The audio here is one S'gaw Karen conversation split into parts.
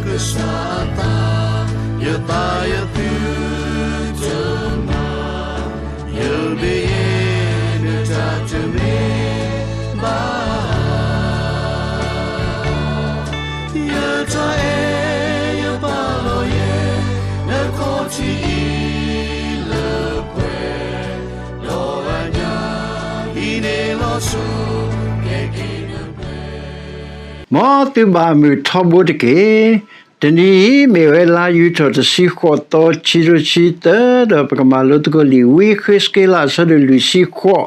ကစၢ်အသး, ယသးယသုတမၤ, ယမ့ၢ်ယဲနတၢ်တမ့ၢ်ဘၣ်. ယတၢ်အဲၣ်ယပာ်လီၤယဲ နခီၣ်ထံးအံၤလၢပှဲၤ, ဒီးအညၣ်အံၤန့ၣ်လီၤဆီ ကဲက့ၤနပှဲၤ မ်သုဘၣ်မုာ်ထီဘိတက့ၢ်. တနံၤအံၤမ့ၢ်ဝဲလါယူၤထီၣ်တဆံဃိးသီ ခံကထိခံဆံသၢ ဒီးပကမၤလိသကိးလံာ်ဝံယဃ့စက့လး အဆၢဒိၣ်လွံၢ်ဆံဃိး,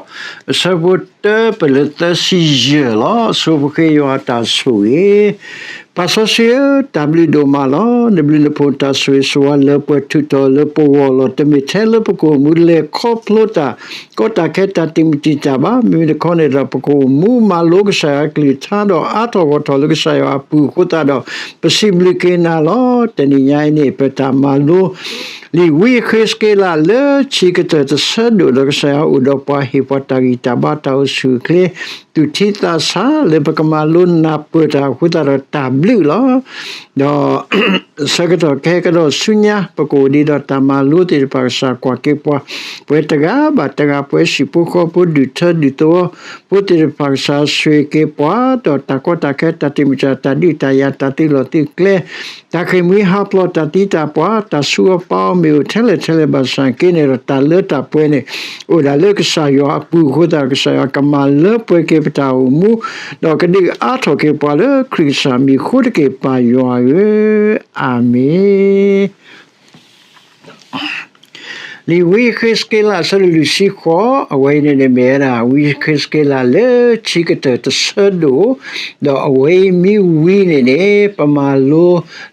အဆၢဖိတၢပၢၢ်လၢသၢဆံယဲၢ်လီၤ. အဆိပဃ့ယွၤအတၢ်ဆိၣ်ဂ့ၤ ပၢ်စီဆှံဧၢ, တၢ်ဘျုးဒိၣ်မးလီၤ. နဘျုးနဖှိၣ်တၢ်ဆိၣ်ဂ့ၤဆိၣ်ဝါလၢပှဲၤထူးထီၣ်လၢပဂီၢ်လီၤ. တမ့ၢ်ထဲလၢပကအိၣ်မူလဲၤခီဖျိတၢ်ကီတၢ်ခဲတၢ်တံာ်မုၢ်တံာ်တာ်ဘၣ်. မ့မ့ၢ်တခီန့ၣ်ဒီး ပကအိၣ်မူမၤလိကစၢ်ယွၤအကလုၢ်ကထါဒီးအါထီၣ်ဂီၢ်ထီၣ်လၢကစၢ်ယွၤအပူၤအဃိသတးဒီး ပစံးဘျုးက့ၤနၤလီၤ. တနံၤညါအံၤန့ၣ် ပတၢ်မၤလိ လံာ်ဝံယဃ့စက့လးလၢခံကတၢၢ်တဆၢဒိၣ်ဒီး ကစၢ်ယွၤအိၣ်ဒီးပှၤ ဟ့ၣ်ပှၤတၢ်ဂံၢ်တၢ်ဘါ တၢ်အိၣ်ဆူၣ်အိၣ်ချ့ သူၣ်ထံသးဆးလၢပကမၤလိနၢ်ပၢၢ်တၢ်အဃိသတးဒီးတၢ်ဘျုးလီၤ. ဒီး ဆၢကတီၢ်ခဲကဒီးဆူညါ ပကအိၣ်ဒံးဒီးတၢ်မၤလိသ့ၣ်တဖၣ်ကစၢ်ကွၢ်က့ၤပှၤ, ပဝဲတဂၤဘၣ်တဂၤ ပဝဲဟံၣ်ဖိဃီဖိ ဒူၣ်ထၢဒူၣ်သဝီဖိသ့ၣ်တဖၣ် ကစၢ်ဆိၣ်ဂ့ၤက့ၤပှၤ ဒီးတၢ်ကီတၢ်ခဲတၢ်တံာ်မုၢ်တံာ် တၢ်ဒုးတၢ်ယၤ တၢ်သုးလီၢ်သုးကျဲ တၢ်ဃ့ၢ်မှံဟးဖျိး တၢ်သံတၢ်ပှၢ် တၢ်ဆူးအပာ်အီၤမ့ၢ်အိၣ်ထဲလဲၣ်ထဲလဲၣ်ဘၣ်ဆၣ်က့န့ၣ်ဒီး တၢ်လၢတၢ်ပှဲၤန့ၣ် အိၣ်ဒၣ်လၢကစၢ်ယွၤအပူၤအဃိသတး ကစၢ်ယွၤကမၤလၢပှဲၤက့ၤပတၢ်အိၣ်မူ ဒီးကဒုးအါထီၣ်က့ၤပှၤလၢခရံာ်ကစၢ်မံၤအဃိတက့ၢ် ပၢ်ယွၤဧၢ, အၤမ့ၣ်. လံာ်ဝံယဃ့စက့လး အဆၢဒိၣ်လွံၢ်ဆံဃိး အဝဲအံၤန့ၣ်န့ၣ် မ့ၢ်ဝဲဒၣ် ဝံယဃ့စက့လးလၢခံကတၢၢ်တဆၢဒိၣ်, ဒီးအဝဲအံၤမ့ၢ်ဝံၤန့ၣ်န့ၣ် ပမၤလိ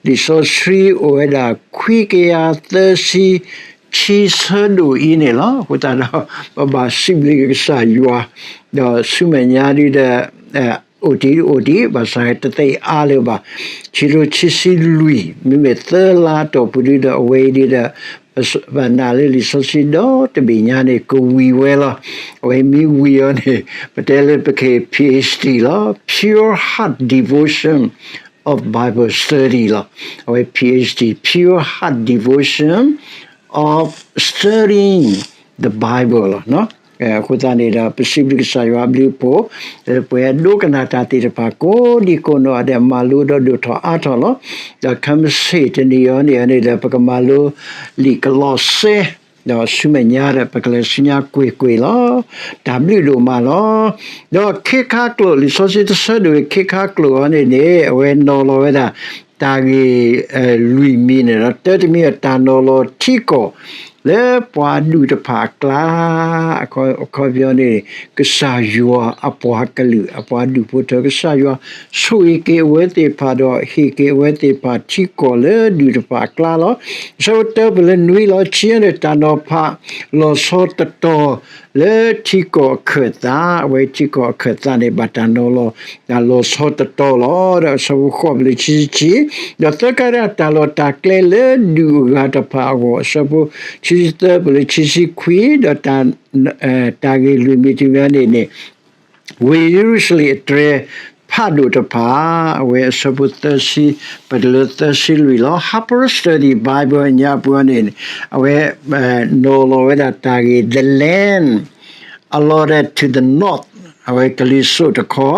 လံာ်စီဆှံအိၣ်ဝဲဒၣ် ခွံကယၤသၢဆံခံဆၢဒိၣ်အံၤန့ၣ်လီၤ. အဃိသတးဒီး ပဘၣ်စံးဘျုးကစၢ်ယွၤ, ဒီးဆူမဲာ်ညါဒုဒီး အိၣ်တ့ၢ်အိၣ်တ့ၢ် ဘၣ်ဆၣ်တသ့အါလၢၤဘၣ်. ခံကထိခံဆံလွံၢ် မ့မ့ၢ်သၢလါအတီၢ်ပူၤဒုဒီး အဝဲအံၤဒုဒီး ပဘၣ်နာ်လၢလံာ်စီဆှံဒီတဘ့ၣ်ညါန့ၣ် ကဝံၤဝဲလီၤ. အဝဲမ့ၢ်ဝံၤအီၤန့ၣ် ပတဲလၢပကဟ့ၣ် Ph.D လီၤ. Pure Heart Devotion of Bible Study လီၤ. အဝဲ Ph.D, Pure Heart Devotion of Studying the Bible လီၤ. အဃိသတးန့ၣ်ဒီး ပစံးဘျုးကစၢ်ယွၤအဘျုးအဖှိၣ် လၢပှၤဒိကနၣ်တၢ်သ့ၣ်တဖၣ် ကိးဒံကိးနီၢ်ဂၤဒဲး မၤလိဒီးဒိၣ်ထီၣ်အါထီၣ်လီၤ. ဒီးခဲမုၢ်ဆ့ၣ်တနံၤအံၤန့ၣ်ဒီး ပကမၤလိလံာ်ကလီးစဲ ဒီးဆူမဲာ်ညါဒီး ပကလဲၤဆူညါကွ့ၢ်ကွ့ၢ်လီၤ. တၢ်ဘျုးဒိၣ်မးလီၤ. ဒီးခ့ခါကျိာ် လံာ်စီဆှံတဆၢဒိၣ်ဝဲ ခ့ခါကျိာ်အံၤန့ၣ်န့ၣ် အဝဲနီၤလီၤဝဲဒၣ် တၢ်ဂ့ၢ်လွံၢ်မံၤန့ၣ်ဒီး တၢတမံၤ တၢ်နီၤလီၤထံကီၢ်လၢပှၤဒူၣ်တဖၣ်အကျါ အခီပညီန့ၣ် ကစၢ်ယွၤအပှၤကလုာ် အပှၤဒူၣ်ဖိထၢ ကစၢ်ယွၤဆိၣ်ဂ့ၤက့ၤအဝဲသ့ၣ်တဖၣ်ဒီး ဟ့ၣ်က့ၤအဝဲသ့ၣ်တဖၣ်ထံကီၢ်လၢဒူၣ်တဖၣ်အကျါလီၤ. အဆၢဖိတၢပၢၢ်လၢနွံလီၤ. ခံန့ၣ် တၢ်နီၤဖးလီၤဆီတတီၤလၢထံကီၢ်အခၢၣ်သး, အဝဲထံကီၢ်အခၢၣ်သးန့ၣ် ဘၣ်တၢ်နီၤလီၤ တၢ်လီၤဆီတတီၤလီၤ. ဒီးအဆၢဖိဃိးပၢၢ်လၢခံဆံခံ, ဒီးသၢခါတခါ တၢ်လီၢ်တၢ်ကျဲလၢဒူၣ်အဂၤတဖၣ်အဂီၢ်, အဆၢဖိခံဆံသၢပၢၢ်လၢခံဆံခွံ, ဒီးတၢ်ဂ့ၢ်လွံၢ်မံၤတမံၤန့ၣ်န့ၣ် ဝ့ၢ်ယရူၤၡလ့ၣ်အတြဲၤဖးဒိၣ်တဖၣ်, အဝဲအဆၢဖိသၢဆံ ပတုၤလၢသၢဆံလွံၢ်လီၤ. Harper Study Bible အညါပူၤန့ၣ် အဝဲ နီၤလီၤဝဲဒၣ်တၢ်ဂ့ၢ် The Land Allotted to the North, အဝဲကလံၤစိးတခီ,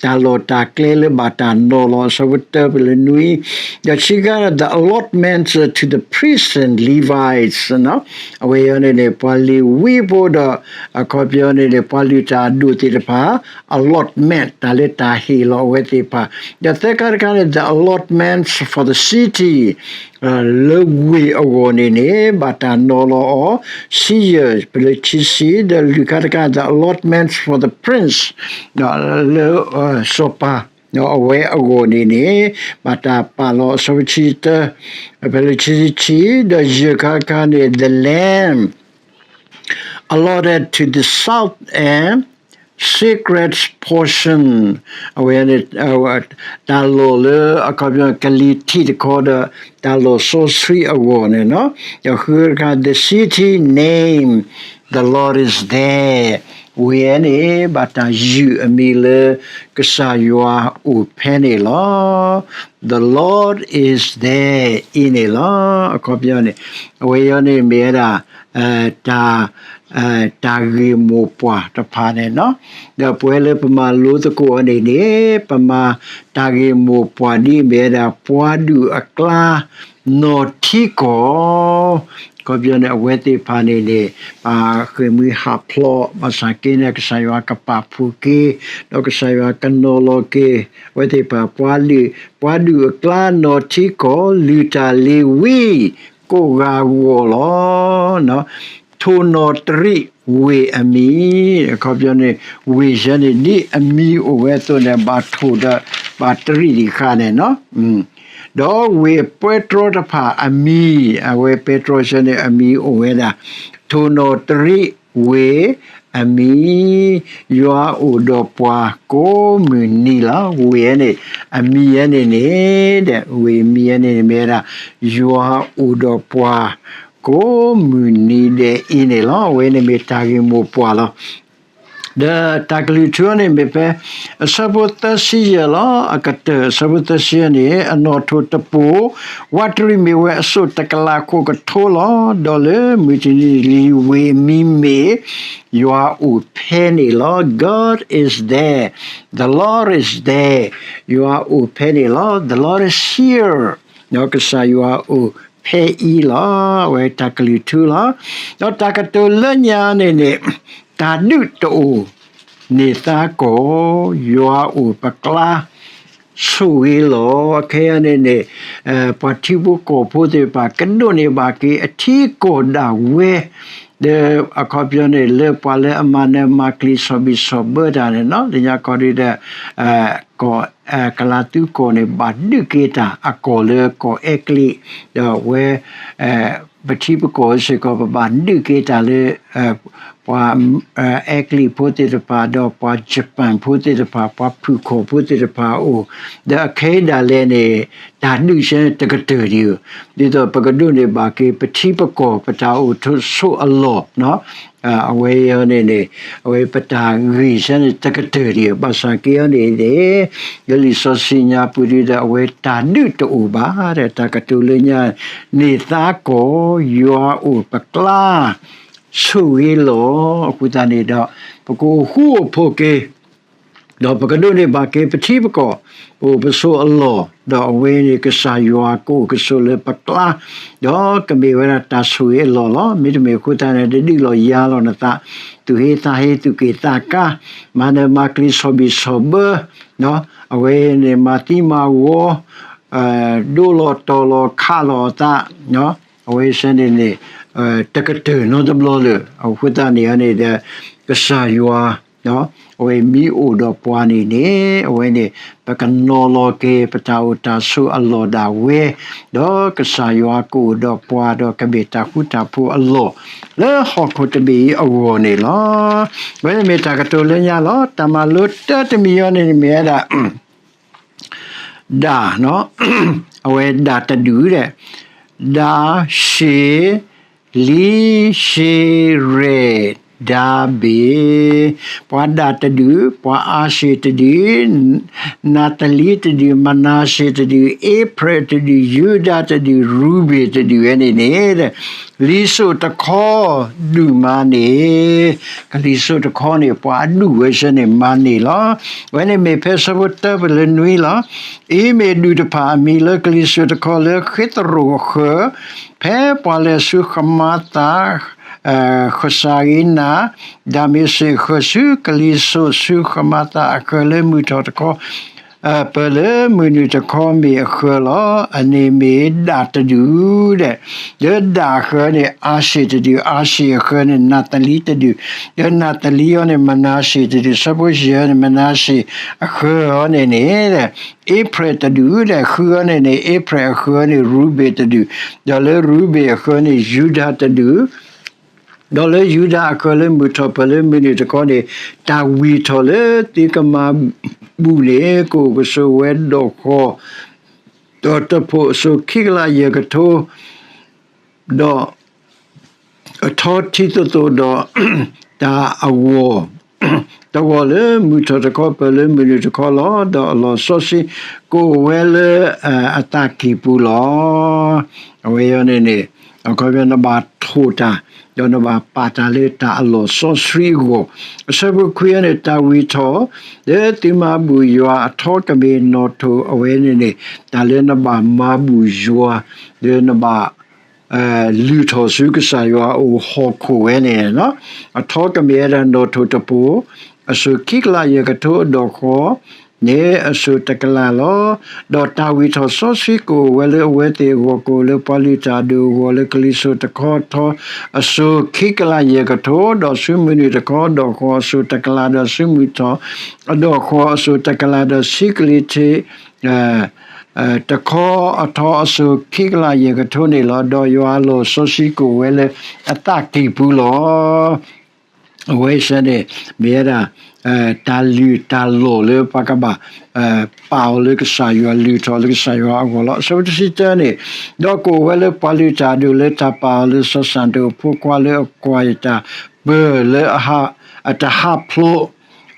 တၢ်လီၢ်တၢ်ကျဲလၢဘၣ်တၢ်နီၤလီၤ အဆၢဖိတၢပၢၢ်လၢနွံ, ဒီးဆံဃါ The Allotments to the Priests and Levites, အဝဲအံၤန့ၣ်န့ၣ် ပှၤလ့ၤဝံဖိဒီး အခီပညီန့ၣ်န့ၣ် ပှၤလုၢ်တၢ်အဒိၣ်သ့ၣ်တဖၣ် allotment တၢ်လၢတၢ်ဟ့ၣ်လီၤအဝဲသ့ၣ်တဖၣ်, ဒီးသၢခါတခါန့ၣ် the allotments for the city လၢဝ့ၢ်အဂီၢ်န့ၣ်န့ၣ် ဘၣ်တၢ်နီၤလီၤအီၤ ဆံယဲၢ်ပၢၢ်လၢခံဆံ, ဒီးလွံၢ်ခါတခါ the allotments for the prince လၢ စီၤပၤ အဝဲအဂီၢ်န့ၣ်န့ၣ် ဘၣ်တၢ်ပာ်လီၤ အဆၢဖိခံဆံတၢ ပၢၢ်လၢခံဆံခံ, ဒီးယဲၢ်ခါတခါန့ၣ် the land allotted to the south and sacred portion, အဝဲန့ၣ် တၢ်လီၢ်လၢအခီပညီ ကလံၤထံးတခီဒီး တၢ်လီၢ်စီဆှံအဂီၢ်န့ၣ်လီၤ. ဒီးဃုခါတခါ the city name, the Lord is there, ဝ့ၢ်အံၤန့ၣ် ဘၣ်တၢ်ယုၢ်အမံၤလၢ ကစၢ်ယွၤအိၣ်ဖဲန့ၣ်လီၤ. The Lord is there အံၤန့ၣ်လီၤ. အခီပညီန့ၣ် အဝဲအံၤန့ၣ်မ့ၢ်ဝဲဒၣ် တၢ် တၢ်ဂ့ၢ်မိၢ်ပှၢ်တဖၣ်န့ၣ်လီၤ. ဒီးပဝဲလၢပမၤလိသကိးအီၤန့ၣ်န့ၣ် ပမၤတၢ်ဂ့ၢ်မိၢ်ပှၢ်ဒ်အမ့ၢ်ဝဲဒၣ် ပှၤဒူၣ်အကျါ နီၢ်ထံကီၢ် အခီပညီန့ၣ် အဝဲသ့ၣ်တဖၣ်န့ၣ်န့ၣ် ဘၣ်ဃ့ၢ်မှံဟးဖျိး ဘၣ်ဆၣ်က့န့ၣ် ကစၢ်ယွၤကပာ်ဖှိၣ်က့ၤ ဒီးကစၢ်ယွၤကနီၤလီၤက့ၤ အဝဲသ့ၣ်တဖၣ် ပှၤဒူၣ် ပှၤဒူၣ်အကျါနီၢ်ထံကီၢ် လုၢ်တၢ်လ့ၤဝံၤ ကိးဂၤဂီၢ်လီၤ. ထိၣ်နီၣ်တရံးဝ့ၢ်အမံၤ အခီပညီန့ၣ် ဝ့ၢ်ယဲန့ၣ် ဒ်အမံၤအိၣ်ဝဲအသိးန့ၣ် ဘၣ်ထိၣ်ဒီး ဘၣ်တရံးတံၢ်ဃာ်န့ၣ်လီၤ. ဒီးဝ့ၢ်ပဲတြီတဖၣ်အမံၤ အဝဲပဲတြီယဲန့ၣ် အမံၤအိၣ်ဝဲဒၣ် ထိၣ်နီၣ်တရံးဝ့ၢ်အမံၤ ယွၤအိၣ်ဒီးပှၤကိးမုၢ်နံၤလီၤ. ဝ့ၢ်အံၤန့ၣ် အမံၤအံၤန့ၣ်န့ၣ် ဒီးဝ့ၢ်မံၤအံၤန့ၣ်န့ၣ်မ့ၢ်ဝဲဒၣ် ယွၤအိၣ်ဒီးပှၤ ကိးမုၢ်နံၤဒဲးအံၤန့ၣ်လီၤ. အဝဲန့ၣ်မ့ၢ်တၢ်ဂ့ၢ်မိၢ်ပှၢ်လီၤ. ဒီးတၢ်ကလုၢ်ထူန့ၣ်မ့ၢ်ဖဲ အဆၢဖိသၢဆံယဲၢ်လီၤ. အကတၢၢ် အဆၢဖိသၢဆံယဲၢ်န့ၣ် အနီၣ်ထိၣ်တပိၢ် ဝးတရံးမ့ၢ်ဝဲအစိၣ်တကလးခိၣ်ကထိလီၤ. ဒီးလၢမုၢ်တနံၤလံၤဝ့ၢ်မံၤမ့ၢ် ယွၤအိၣ်ဖဲန့ၣ်လီၤ. God is there. The Lord is there. ယွၤအိၣ်ဖဲန့ၣ်လီၤ. The Lord is here. ဒီးကစၢ်ယွၤအိၣ်ဖဲအံၤလီၤ. အဝဲတၢ်ကလုၢ်ထူလီၤ. ဒီးတၢ်ကတိၤလၢညါန့ၣ်န့ၣ် တၢ်ဒုးတအိၣ် န့ၢ်သါကီၢ် ယွၤအိၣ်ပကျါ ဆိၣ်ဂ့ၤလီၤ. အခဲအံၤန့ၣ်န့ၣ် ပှၤထံဖိကီၢ်ဖိသ့ၣ်တဖၣ် ကဒိးန့ၢ်ဘၣ်က့ၤအထံအကီၢ်ဒၣ်ဝဲ ဒီးအခီပညီန့ၣ် လၢပှၤလၢအမၤနၢၤမၤကျံၤဆီၣ်ဘံၣ်ဆီၣ်ဘၢတၢ်န့ၣ်လီၤ. လၢညါခီဒုဒီး ကီၢ် ကလၤသူကီၢ်န့ၣ် ဘၣ်ဒုးက့ၤတၢ်အကီၢ်လၢကီၢ်အဲကလံး ဒီးဝဲ ပထံပကီၢ်စ့ၢ်ကီး ပဘၣ်ဒုးက့ၤတၢ်လၢ ပှၤ အဲကလံးဖိသ့ၣ်တဖၣ် ဒီးပှၤယပၣ်ဖိသ့ၣ်တဖၣ် ပှၤဖုၣ်ခီၣ်ဖိသ့ၣ်တဖၣ်အအိၣ် ဒီးအခဲအံၤဒၣ်လဲာ်န့ၣ် တၢ်ဒုးဆဲန့ၣ်တကတၢၢ်ဒံးဧိၤ, ဒ်သိးပကဒိးန့ၢ်ဘၣ်က့ၤ ပထံပကီၢ် ပတၢ်အိၣ်ဆိးအလီၢ် အဝဲအံၤန့ၣ်န့ၣ် အဝဲပတၢ်ဂ့ၢ်ဆဲန့ၣ်တကတၢၢ်ဒံးဧိၤ, ဘၣ်ဆၣ်က့အံၤန့ၣ်န့ၣ် လၢလံာ်စီဆှံညါပူၤဒုဒီး အဝဲတၢ်ဒုးတအိၣ်ဘၣ်ဒီး တၢ်ကတိၤလၢညါ န့ၢ်သါကီၢ် ယွၤအိၣ်ပကျါ ဆိၣ်ဂ့ၤလီၤ. အဃိသတးန့ၣ်ဒီး ပကအိၣ်ဃူအိၣ်ဖိးက့ၤ ဒီးပကဒိးန့ၢ်ဘၣ်က့ၤပထံပကီၢ် ပအိၣ်ပဆိးအလီၢ်, ဒီးအဝဲန့ၣ်ကစၢ်ယွၤကအိၣ်ကဆိးလၢပကျါ, ဒီးကမ့ၢ်ဝဲဒၣ်တၢ်ဆိၣ်ဂ့ၤအလီၢ်လီၤ. မ့တမ့ၢ်အဃိသတးန့ၣ် တဒုးလီၤယၤလီၤနသး, သူၣ်ဟ့သးဟ့သူၣ်က့ၣ်သးကါ, မၤနၢၤမၤကျံၤဆီၣ်ဘံၣ်ဆီၣ်ဘၢ, အဝဲန့ၣ်မၤသံမၤဝီ ဒိလီၤတီၤလီၤခးလီၤအသး, အဝဲဆဲန့ၣ်န့ၣ် တကတၢၢ်နီတဘျီလၢၤ. အဃိသတးန့ၣ်န့ၣ်ဒီး ကစၢ်ယွၤ အဝဲမ့ၢ်အိၣ်ဒီးပှၤန့ၣ်န့ၣ် အဝဲန့ၣ် ပကနီၤလီၤက့ၤ ပတၢ်အိၣ်တၢ်ဆိးအလီၢ်ဒၣ်ဝဲ, ဒီးကစၢ်ယွၤကအိၣ်ဒီးပှၤ ဒီးကမ့ၢ်တၢ်ဃူတၢ်ဖိးအလီၢ် လၢဟီၣ်ခိၣ်တဘ့ၣ်အံၤအဂီၢ်န့ၣ်လီၤ. အဝဲန့ၣ်မ့ၢ်တၢ်ကတိၤလၢညါလီၤ. တၢ်မၤလိတၢ်တမံၤအံၤန့ၣ်မ့ၢ်ဝဲဒၣ် ဒၣ်, အဝဲဒၣ်တဒူၣ်ဒီး ဒၣ်, ရှ့ၣ်, လံ, ရှ့ၣ်, ရဲၣ်, ဒၤဘ့ၣ်, ပှၤဒၣ်တဒူၣ်, ပှၤအၤရှ့ၣ်တဒူၣ်, နၤတလံတဒူၣ်, မနၤရှ့ၣ်တဒူၣ်, အ့ဖြဲၣ်တဒူၣ်, ယူဒၤတဒူၣ်, ရူၤဘ့ၣ်တဒူၣ်ဝဲန့ၣ်န့ၣ် လံာ်စိၣ်တခီ ဒုၣ်မၤန့ၣ်, ကလံာ်စိၣ်တခီန့ၣ် ပှၤအဒူၣ်ဝဲဆဲန့ၣ်မၤန့ၢ်လီၤ. အဝဲန့ၣ်မ့ၢ်ဖဲဆၢဖိတၢပလၢနွံလီၤ. အံၤမ့ၢ်ဒူၣ်တဖၣ်အမံၤလၢကလံာ်စိၣ်တခီလၢဃ့သရိာ်အဃၢၤ, ဖဲပှၤလဲၤဆူဃမၤသး ဃစၤရ့နၤ, ဒၤမ့းစ့းအဃၢၤဆူကလံာ်စိၣ်ဆူဃမၤသးအဃၢၤလၢမုၢ်ထီၣ်တခီ ပၢၢ်လၢမုၢ်နုာ်တခီမ့ၢ်အဃၢၤလီၤ. အန့ၣ်မ့ၢ်ဒၣ်တဒူၣ်ဒီး ဒီးဒၣ်အဃၢၤန့ၣ် အၤရှ့ၣ်တဒူၣ်, အၤရှ့ၣ်အဃၢၤန့ၣ် နၤတလံတဒူၣ်, ဒီးနၤတလံအံၤန့ၣ် မနၤရှ့ၣ်တဒူၣ်, ဆၢဖိယဲၢ်န့ၣ် မနၤရှ့ၣ်အဃၢၤအံၤန့ၣ်န့ၣ် အ့ဖြဲၣ်တဒူၣ်ဒီး ဃုအံၤန့ၣ်န့ၣ် အ့ဖြဲၣ်အဃၢၤန့ၣ် ရူၤဘ့ၣ်တဒူၣ်, ဒီးလၢရူၤဘ့ၣ်အဃၢၤန့ၣ် ယူဒၤတဒူၣ် ဒီးလၢယူဒၤအဃၢၤလၢမုၢ်ထီၣ်ပၢၢ်လၢမုၢ်နုာ်တခီန့ၣ် တၢ်ဝံၢ်ထီၣ်လၢသုကမၤဘူၣ်န့ၣ် ကအိၣ်ကဆိးဝဲဒီၣ်ဃီၤ ဒီးတဖိးအစိၤခံကလးယဲၢ်ကထိ ဒီးအထီထံသိးသိးဒီး တၢ်အဂီၢ် တဂီၢ်လၢမုၢ်ထီၣ်တခီ ပၢၢ်လၢမုၢ်နုာ်တခီလီၤ. ဒီးအလီၢ်စီဆှံကအိၣ်ဝဲလၢအသးကံၢ်ပူၤလီၤ. အဝဲအံၤန့ၣ်န့ၣ် အခီပညီနဘၣ်ထိၣ်တၢ်, ဒီးနဘၣ်ပာ်တၢ်လၢတၢ်အလီၢ်စီဆှံအဂီၢ်. အဆၢဖိခွံအံၤန့ၣ် တၢ်ဝံၢ်ထီၣ် လၢသုမၤဘူၣ်ယွၤအထီကမ့ၢ်နီၣ်ထိၣ်အဝဲန့ၣ်န့ၣ် တၢ်လၢနဘၣ်မၤဘူၣ်ယွၤ လၢနဘၣ် လုၢ်ထီၣ်ဆူကစၢ်ယွၤအအိၣ်ဟီၣ်ခိၣ်ဝဲန့ၣ်လီၤ. အထီကမ့ၢ်ဝဲဒၣ်နီၣ်ထိၣ်တပူၤ, အစိၤခံကလးယဲၢ်ကထိအဒီၣ်ဃီန့ၣ် အစိၤတကလးလီၤ. ဒီးတၢ်ဝံၢ်ထီၣ်စီဆှံကအိၣ်ဝဲလၢအဝဲသ့ၣ်အဂီၢ်, ကအိၣ်လၢပှၤလုၢ်တၢ်အဒိၣ်အဂီၢ်, လၢကလံၤစိးတခီထီ အစိၤခံကလးယဲၢ်ကထိ, ဒီးဆူမုၢ်နုာ်တခီအဒီၣ်ဃီအစိၤတကလး, ဒီးဆူမုၢ်ထီၣ်အဒီၣ်ဃီအစိၤတကလး, ဒီးဆံးကလံးထံး တခီအထီအစိၤခံကလးယဲၢ်ကထိန့ၣ်လီၤ. ဒီးယွၤအလီၢ်စီဆှံကအိၣ်ဝဲလၢအသးကံၢ်ပူၤလီၤ. အဝဲစ့ၢ်န့ၣ် မ့ၢ်ဝဲဒၣ် တၢ်လုၢ်တၢ်လီၢ်လၢပှၤကဘၣ် ပာ်အီၤလၢကစၢ်ယွၤ လုၢ်ထီၣ်လၢကစၢ်ယွၤအဂီၢ်လီၤ. အဆၢဖိတဆံတၢန့ၣ်, ဒီးကအိၣ်ဝဲလၢပှၤလုၢ်တၢ်အဒိၣ်လၢတၢ်ပာ်အီၤလၢစီၤစၤဒိၣ်အဖိခွါလၢအကွၢ်တၢ်ပၢၢ်လၢအတဟးဖျိး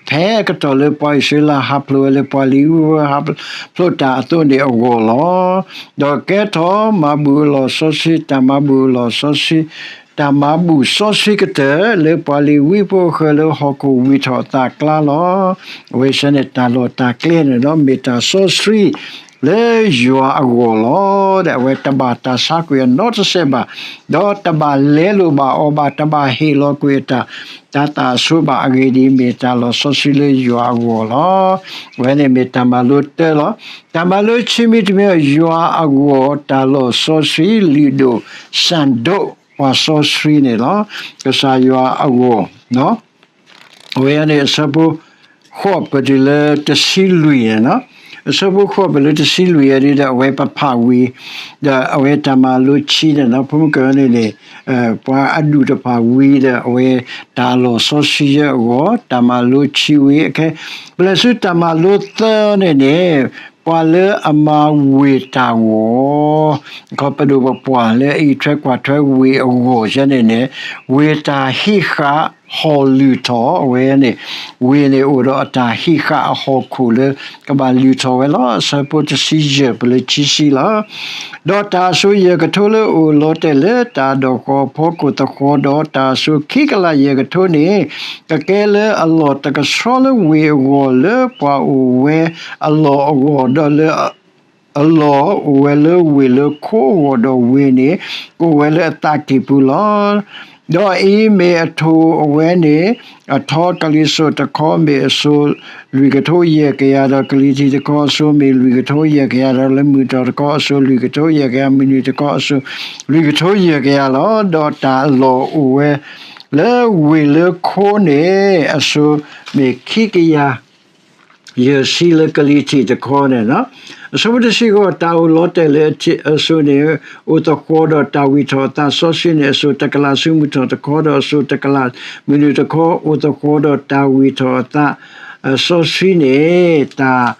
ဖဲအကတီၢ်လၢပှၤအံၣ်စရ့လးဟးဖျိးဝဲလၢပှၤလ့ၤဝံဖိဟးဖျိးတၢ်အသိးန့ၣ်အဂီၢ်လီၤ. ဒီးကဲထီၣ်မၤဘူၣ်အလီၢ်စီဆှံ, တၢ်မၤဘူၣ်အလီၢ်စီဆှံ, တၢ်မၤဘူၣ်စီဆှံကတၢၢ်လၢပှၤလ့ၤဝံဖိအဃၢၤလၢဟီၣ်ခိၣ်ဝံၢ်ထီၣ်အသးကျါလီၤ. အဝဲစ့ၢ်န့ၣ် တၢ်လီၢ်တၢ်ကျဲန့ၣ်ဒီး မ့ၢ်တၢ်စီဆှံလၢယွၤအဂီၢ်လီၤ. ဒီးအဝဲတဘၣ်တၢ်ဆါကွံာ်အနီတစဲးဘၣ်, ဒီးတဘၣ်လဲလိာ်ဘၣ်အီၤဘၣ်, တဘၣ်ဟ့ၣ်လီၤကွံာ်အတၢ် တၢ်သးအဆိဘၣ်. အဂ့ၢ်ဒ်အံၤ, မ့ၢ်တၢ်လီၢ်စီဆှံလၢယွၤအဂီၢ်လီၤ. အဝဲန့ၣ်မ့ၢ်တၢ်မၤလိတၢလီၤ. တၢ်မၤလိခံမံၤတမံၤ, ယွၤအဂီၢ်တၢ်လီၢ်စီဆှံ လုၢ်ဒိၣ်စၢ်ဒိၣ်ပှၤစီဆှံန့ၣ်လီၤ. ကစၢ်ယွၤအဂီၢ် အဝဲန့ၣ် အဆၢဖိဃိးပတုၤလၢတဆံလွံၢ်န့ၣ်လီၤ. အဆၢဖိဃိးပတုၤလၢတဆံလွံၢ်အံၤဒီး အဝဲပဖးဝံၤ ဒီးအဝဲတၢ်မၤလိခံန့ၣ်လီၤ. ဖိမုၣ်ကၤန့ၣ်န့ၣ် ပှၤအဒူၣ်တဖၣ်ဝံၤဒီး အဝဲတၢ်လီၢ်စီဆှံယဲအဂီၢ် တၢ်မၤလိခံဝံၤအခဲ ပလဲၤဆူတၢ်မၤလိသၢန့ၣ်န့ၣ် ပှၤလၢအမၤဝ့ၢ်တၢ်ဂီၢ် ခီပဒိၣ်ပပှၢ်လၢအအံးထွဲကွၢ်ထွဲဝ့ၢ်အဂီၢ်ယဲန့ၣ်န့ၣ် ဝ့ၢ်တၢ်ဟံးဃာ်ဟီၣ်လုၢ်ထီၣ် အဝဲန့ၣ် ဝ့ၢ်န့ၣ်အိၣ်ဒီးအတၢ်ဟံးဃာ်အဟီၣ်ခိၣ်လၢ ကဘၣ်လုၢ်ထီၣ်ဝဲလီၤ. အဆၢဖိတဆံယဲၢ်ပလၢခံဆံလီၤ. ဒီးတၢ်အစိၤယဲၢ်ကထိလၢအိၣ်လီၤတဲာ်လၢတၢ်အဒီၣ်ဃီအဖီခိၣ်သဃီဒီး တၢ်အစိၤခံကလးယဲၢ်ကထိန့ၣ် ကကဲလၢအလီၢ်တကဆှီလၢဝ့ၢ်အဂီၢ် လၢပှၤအိၣ်ဝဲအလီၢ်အဂီၢ်ဒီးလၢ အလီၢ်အိၣ်ဝဲလၢဝ့ၢ်လၢခိအဂီၢ်ဒီးဝ့ၢ်န့ၣ် ကအိၣ်ဝဲလၢအသးကံၢ်ပူၤလီၤ. ဒီးအံၤမ့ၢ်အထိၣ်အဝဲန့ၣ် အထီကလံၤစိးတခီမ့ၢ်အစိၤလွံၢ်ကထိယဲၢ်ကယၤ ဒီးကလံၤထံးတခီအစိၤမ့ၢ်လွံၢ်ကထိယဲၢ်ကယၤ ဒီးလၢမုၢ်ထီၣ်တခီအစိၤလွံၢ်ကထိယဲၢ်ကယၤ မုၢ်နုာ်တခီအစိၤလွံၢ်ကထိယဲၢ်ကယၤလီၤ. ဒီးတၢ်အလီၢ်အိၣ်ဝဲ လၢဝ့ၢ်လၢခိန့ၣ် အစိၤမ့ၢ်ခံကယၤ ယဲၢ်ဆံလၢကလံၤထံးတခီန့ၣ်လီၤ. အဆၢဖိတဆံဃိး တၢ်အိၣ်လီၤတဲာ်လၢအစိၤန့ၣ် အိၣ်သဃီဒီးတၢ်ဝံၢ်ထီၣ်အသးစီဆှံန့ၣ် အစိၤတကလးဆူမုၢ်ထီၣ်တခီ ဒီးအစိၤတကလး မုၢ်နုာ်တခီ အိၣ်သဃီဒီးတၢ်ဝံၢ်ထီၣ်အသး စီဆှံန့ၣ် တၢ်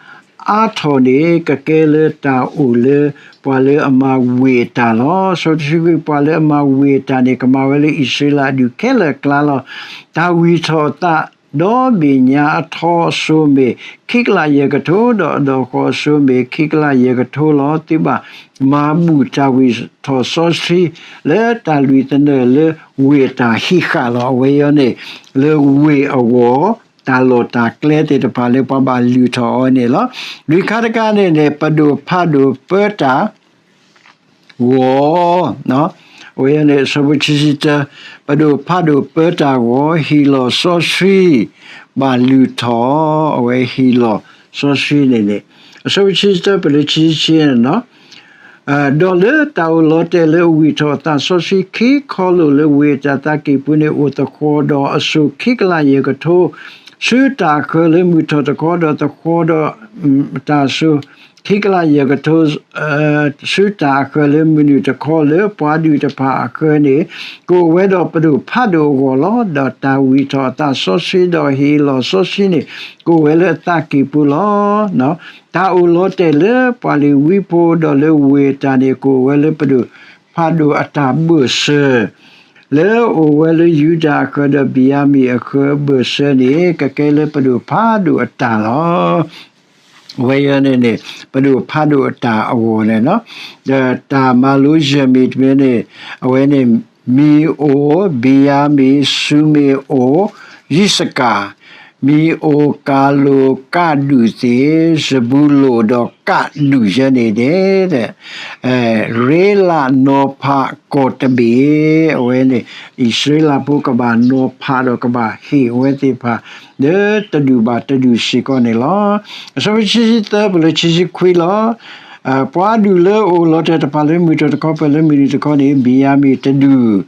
အါထီၣ်န့ၣ် ကကဲလၢတၢ်အိၣ်လၢ ပှၤလၢအမၤဝ့ၢ်အတၢ်လီၤ. အဆၢဖိတဆံခွံ ပှၤလၢအမၤဝ့ၢ်အတၢ်န့ၣ် ကမၤဝဲလၢအံၣ်စရ့လးအဒူၣ်ခဲလၢာ်အကျါလီၤ. တၢ်ဝံၢ်ထီၣ်အသး ဒီဘ့ၣ်ညါအထီအစိၤမ့ၢ်ခံကလးယဲၢ်ကထိ ဒီးအဒီၣ်ဃီအစိၤမ့ၢ်ခံကလးယဲၢ်ကထိလီၤ. သုဘၣ်မၤဘူၣ်တၢ်ဝံၢ်ထီၣ်စီဆှံ လၢတၢ်လွံၢ်သနၢၣ်လၢဝ့ၢ်အတၢ်ဟံးဃာ်လီၤ. အဝဲအံၤန့ၣ် လၢဝ့ၢ်အဂီၢ် တၢ်လီၢ်တၢ်ကျဲသ့ၣ်တဖၣ်လၢပှၤဘၣ်လုၢ်ထီၣ်အီၤန့ၣ်လီၤ. လွံၢ်ခါတခါန့ၣ်န့ၣ် ပဒိၣ်ဖးဒိၣ်ပၢတၢ် ဂီၢ်, အဝဲန့ၣ် အဆၢဖိခံဆံတၢ, ပဒိၣ်ဖးဒိၣ်ပၢတၢ်ဂီၢ် ဟံၣ်လီၢ်စီဆှံ ဘၣ်လုၢ်ထီၣ်, အဝဲဟံၣ်လီၢ်စီဆှံန့ၣ်န့ၣ် အဆၢဖိခံဆံတၢ ပလၢခံဆံခံန့ၣ်လီၤ. ဒီးလၢတၢ်အိၣ်လီၤတဲာ်လၢအဝံၢ်ထီၣ်အသးစီဆှံခံခီလိာ်လၢဝ့ၢ်အတၢ်သးကံၢ်ပူၤန့ၣ် အိၣ်သဃီဒီးအစိၤခံကလးယဲၢ်ကထိ ဆူတၢ်အဃၢၤလၢမုၢ်ထီၣ်တခီ ဒီးသဃီဒီး တၢ်စိၤခံကလးယဲၢ်ကထိ ဆူတၢ်အဃၢၤလၢမုၢ်နုာ်တခီ လၢပှၤဒူၣ်တဖၣ်အဃၢၤန့ၣ် ကအိၣ်ဝဲဒီးပဒိၣ်ဖးဒိၣ်အဂီၢ်လီၤ. ဒီးတၢ်ဝံၢ်ထီၣ်အသးစီဆှံဒီးဟံၣ်လီၢ်စီဆှံန့ၣ် ကအိၣ်ဝဲလၢအသးကံၢ်ပူၤလီၤ. တၢ်အိၣ်လီၤတဲာ်လၢပှၤလ့ၤဝံဖိဒီးလၢဝ့ၢ်အတၢ်န့ၣ် ကအိၣ်ဝဲလၢပဒိၣ်ဖးဒိၣ်အတၢ်ဘၢၣ်စၢၤ လၢအိၣ်ဝဲလၢယူဒၤအဃၢၤဒီးဘံၤယၤမံၣ်အဃၢၤအဘၢၣ်စၢၤန့ၣ် ကကဲလၢပဒိၣ်ဖးဒိၣ်အတၢ်လီၤ. အဝဲအံၤန့ၣ်န့ၣ် ပဒိၣ်ဖးဒိၣ်အတၢ်အဂီၢ်န့ၣ်လီၤ. ဒီးတၢ်မၤလိယဲၢ်မံၤတမံၤန့ၣ် အဝဲန့ၣ် မံၤအိၣ်, ဘံၤယၤမံၣ်, ၡူမ့ၣ်အိၣ်, ယံးစကၤ, မံၤအိၣ်, ကၤလိၣ်, ကးဒူၣ်သ့ၣ်, စဘူလိၣ်ဒီးကးဒူၣ်ယဲန့ၣ်န့ၣ် ရ့လးနီၤဖးကီၢ်တဘ့ၣ်, အဝဲန့ၣ် အံၣ်စရ့လးဖိကဘၣ်နီၤဖးဒီးကဘၣ်ဟ့ၣ်အဝဲသ့ၣ်တဖၣ် လၢတဒူၣ်ဘၣ်တဒူၣ်စ့ၢ်ကီးန့ၣ်လီၤ. အဆၢဖိခံဆံသၢ ပလၢခံဆံခွံလီၤ. ပှၤဒူၣ်လၢအအိၣ်လီၤတဲာ်တဖၣ်လၢမုၢ်ထီၣ်တခီ ပၢၢ်လၢမုၢ်နုာ်တခီန့ၣ် ဘံၤယၤမံၣ်တဒူၣ်,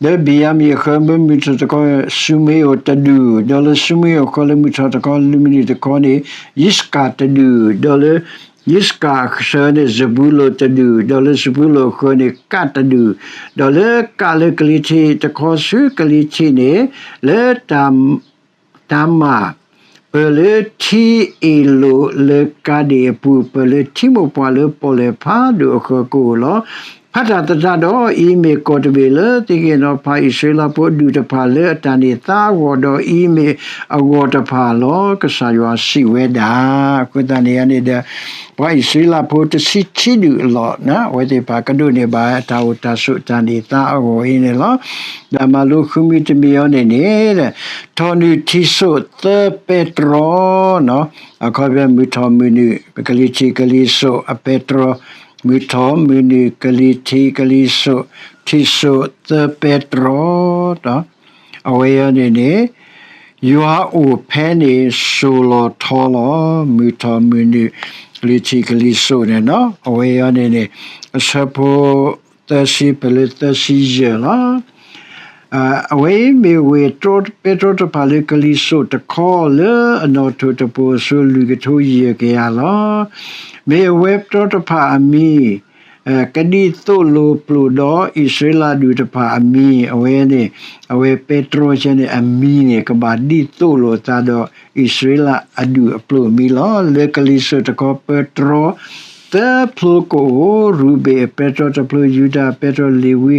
လၢဘံၤယၤမံၣ်အဃၢၤလၢမုၢ်ထီၣ်တခီ ၡူမ့ၣ်အိၣ်တဒူၣ်, ဒီးလၢၡူမ့ၣ်အိၣ်အဃၢၤလၢမုၢ်ထီၣ်တခီလၢမုၢ်နုာ်တခီန့ၣ် ယံးစကၤတဒူၣ်, ဒီးလၢယံးစကၤအဃၢၤန့ၣ် စဘူလိၣ်တဒူၣ်, ဒီးလၢစဘူလိၣ်အဃၢၤန့ၣ် ကးတဒူၣ်, ဒီးလၢကးလၢကလံၤထံးတခီဆူကလံၤထံးန့ၣ် လၢ တၤမၣ်, ပၢၢ်လၢထံအ့ၣ်လိာ်လၢကၤဒ့ၣ်အပူၤ, ပၢၢ်လၢထံမိၢ်ပှၢ်လၢပီၣ်လဲၣ်ဖးဒိၣ်အဃၢၤကအိၣ်လီၤ. ဖးတၢ်သတးဒီး အံၤမ့ၢ်ကီၢ်တဘ့ၣ်လၢသုကဟ့ၣ်နီၤဖးအံၣ်စရ့လးဖိဒူၣ်တဖၣ်လၢအတၢ်န့ၢ်သါအဂီၢ်, ဒီးအံၤမ့ၢ်အဂီၢ်တဖၣ်လီၤ, ကစၢ်ယွၤစံးဝဲဒၣ်. အဃိသတးန့ၣ်န့ၣ်ဒီး ပှၤအံၣ်စရ့လးဖိတဆံခံဒူၣ်အလီၢ်န့ၣ် အဝဲသ့ၣ်တဖၣ်ကဒိးန့ၢ်ဘၣ်တၢ်အိၣ်တၢ်ဆိးတၢ်န့ၢ်သါအဂီၢ်အံၤန့ၣ်လီၤ. ဒီးမၤလိဃုမံၤတမံၤအံၤန့ၣ်န့ၣ် ထီၣ်နုာ်ထံၣ်စိးသၢပဲတြီ, အခီပညီ မုၢ်ထီၣ်မုၢ်နုာ် ကလံၤထံးကလံၤစိးအပဲတြီ, မုၢ်ထီၣ်မုၢ်နုာ် ကလံၤထံးကလံၤစိး, ထံၣ်စိးသၢပဲတြီ, အဝဲအံၤန့ၣ်န့ၣ် ယွၤအိၣ်ဖဲန့ၣ်စိၤလီၤထီလီၤ. မုၢ်ထီၣ်မုၢ်နုာ် ကလံၤထံးကလံၤစိးန့ၣ်လီၤ. အဝဲအံၤန့ၣ်န့ၣ် အဆၢဖိ သၢဆံ ပၢၢ်လၢသၢဆံယဲၢ်လီၤ. အဝဲအံၤမ့ၢ်ဝ့ၢ်တြီ ပဲတြီတဖၣ်လၢကလံၤစိးတခီ လၢအနီၣ်ထိးတပိၤအစိၤလွံၢ်ကထိယဲၢ်ကယၤလီၤ. မ့ၢ်အဝဲတြီတဖၣ်အမံၤ ကဒ်သိးလိာ်ပျိာ်ဒီးအံၣ်စရ့လးဒူၣ်တဖၣ်အမံၤ, အဝဲန့ၣ် အဝဲပဲတြီယဲန့ၣ် အမံၤန့ၣ် ကဘၣ်ဒ်သိးလိာ်သးဒီးအံၣ်စရ့လးအဒူၣ်အပျိာ်မံၤလီၤ. လၢကလံၤစိးတခီ ပဲတြီသၢဖျိကအိၣ်, ရူၤဘ့ၣ်အပဲတြီတဖျိ, ယူဒၤပဲတြီ, လ့ၤဝံ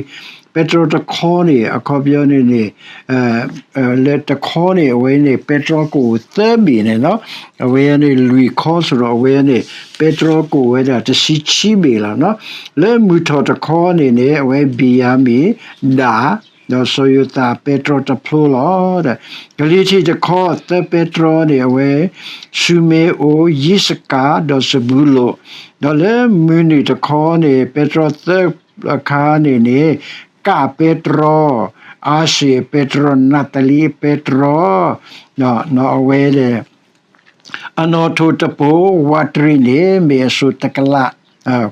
ပဲတြီတခီန့ၣ် အခီပညီန့ၣ်န့ၣ် လၢတခီန့ၣ် အဝဲန့ၣ် ပဲတြီကအိၣ်သၢဘ့ၣ်န့ၣ်လီၤ. အဝဲန့ၣ်လွံၢ်ခီစ့ၢ်ဒီး အဝဲန့ၣ် ပဲတြီကအိၣ်ဝဲဒၣ်တဆံခံဘ့ၣ်လီၤ. လၢမုၢ်ထီၣ်တခီန့ၣ်န့ၣ် အဝဲဘံၤယၤမံၣ်, ဒၣ်, ဒီးစီၤယိၤသး ပဲတြီတဖျိလီၤ. ကလံၤထံးတခီသၢပဲတြီန့ၣ် အဝဲ ၡူမ့ၣ်အိၣ်, ယံးစကၤ, ဒီးစဘူလိၣ်, ဒီးလၢမုၢ်နုာ်တခီန့ၣ် ပဲတြီသၢအခါန့ၣ်န့ၣ် ကးပဲတြီ, အၤၡ့ၣ်အပဲတြီ, နးသလံအပဲတြီ, အဝဲ အနီၣ်ထိးတပိၤ ဝးတရံးန့ၣ် မ့ၢ်အစိၤတကလး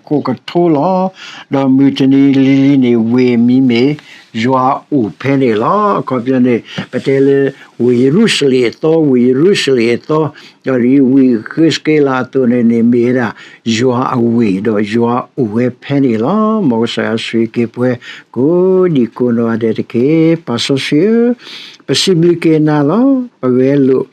ကိးကထိလီၤ. ဒီးမုၢ်တနံၤလံၤလံၤန့ၣ် ဝ့ၢ်မံၤမ့ၢ် ယွၤအိၣ်ဖဲန့ၣ်လီၤ. အခီပညီန့ၣ် ပတဲလၢ ဝ့ၢ်ယရူၤၡလ့ၣ်အသီ, ဝ့ၢ်ယရူၤၡလ့ၣ်အသီ, ဒီးဒ်ဝံယဃ့စက့လးအသိးန့ၣ်န့ၣ် မ့ၢ်ဝဲဒၣ် ယွၤအဝ့ၢ် ဒီးယွၤအိၣ်ဝဲဖဲန့ၣ်လီၤ. မ်ကစၢ်ယွၤဆိၣ်ဂ့ၤက့ၤပှၤ ကိးဒံကိးနီၢ်ဂၤဒဲးတက့ၢ်. ပၢ်စီဆှံဧၢ, ပစံးဘျုးက့ၤနၤလီၤ. ပဂဲၤလိာ်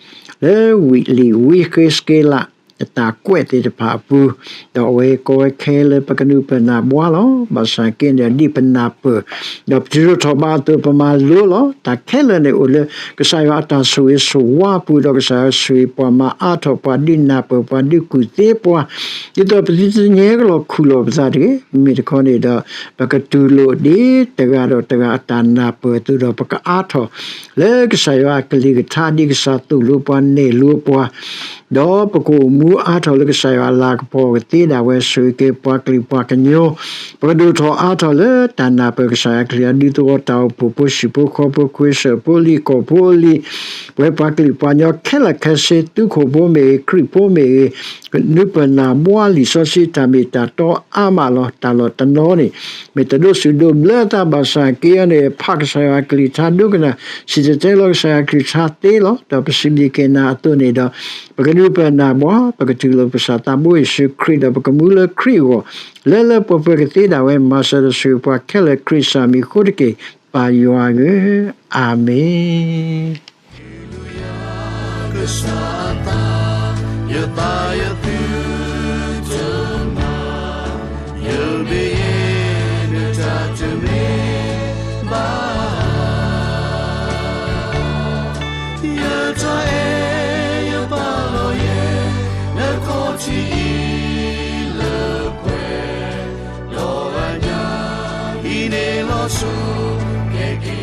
လၢဝံလံာ်ဝံဃ့စက့လး အတၢ်ကွဲးသ့ၣ်တဖၣ်အပူၤ, ဒီးအဝဲကိးဝဲခဲလၢာ် ပကနူးပနၢ်ဘှါလီၤ. ဘၣ်ဆၣ်က့န့ၣ် ဒ်ပနၢ်ပၢၢ် ဒီးပတုၤထီၣ်ထီၣ်ဘးအသိး ပမၤလိလီၤ. တၢ်ခဲလၢာ်န့ၣ် အိၣ်လၢကစၢ်ယွၤအတၢ်ဆိၣ်ဂ့ၤဆိၣ်ဝါအပူၤ, ဒီးကစၢ်ယွၤဆိၣ်ဂ့ၤပှၤမၤအါထီၣ်ပှၤ ဒုးနၢ်ပၢၢ်ပှၤ ဒုးကူၣ်သ့ပှၤ, ဒ်သိးပသုတညဲကလီၤခူၣ်လီၤပသးတဂ့ၤ. မ့မ့ၢ်တခီန့ၣ်ဒီး ပကတူၢ်လိာ်ဒ်တဂၤဒီးတဂၤအတၢ်နၢ်ပၢၢ်အသိးဒီး ပကအါထီၣ် လၢကစၢ်ယွၤအကလုၢ်ကထါ ဒ်ကစၢ်သိၣ်လိပှၤနဲၣ်လိပှၤ, ဒီးပကအိၣ်မူအါထီၣ်လၢကစၢ်ယွၤအလၤကပီၤကသ့ဒၣ်ဝဲ ဆိၣ်ဂ့ၤက့ၤပှၤကလုာ်ပှၤကညီ, ပကဒိၣ်ထီၣ်အါထီၣ်လၢတၢ်နၢ်ပၢၢ်ကစၢ်ယွၤအကလုၢ်ကထါ ဒူသဝီတၢ်အိၣ်ဖှိၣ်ဖိ ဟံၣ်ဖိဃီဖိ ခွ့စၢၣ်ဖိလံၤ ကီၢ်ဖိလံၤ, ပဝဲပှၤကလုာ်ပှၤကညီခဲလၢာ်ခဲဆ့ သုးခိၣ်ဖိမ့ၢ်ဂ့ၤ ခရံာ်ဖိမ့ၢ်ဂ့ၤ, ကနူးပနၢ်ဘှါလံာ်စီဆှံတၢ်မ့ၢ်တၢ်တီအါမးလီၤ. တၢ်လီၢ်တနီၤန့ၣ် မ့ၢ်တဒိးစူၣ်ဒိးဘျၢသးဘၣ်ဆၣ်က့အံၤန့ၣ် ဖးကစၢ်ယွၤအကလုၢ်ကထါဒိကနၣ် စံၣ်တဲၤတဲလီၤကစၢ်ယွၤအကလုၢ်ကထါသ့လီၤ. ဒီးပစံးဘျုးက့ၤနၤအသိးန့ၣ်ဒီး ပကနူးပနၢ်ဘှါ ပကတူၢ်လိာ်ပကစၢ်သးဘိယ့ၣ်ၡူးခရံာ် ဒီးပကမူလၢခရံာ်အဂီၢ် လၢလၢပှဲၤပှဲၤကသ့ဒၣ်ဝဲ မၤစၢၤဒီးဆိၣ်ဂ့ၤပှၤခဲလၢာ်ခရံာ်စၢ်မံၤအဃိတက့ၢ် ပၢ်ယွၤဧၢ, အၤမ့ၣ်. ဟံးန့ၢ်လီၤဆူ က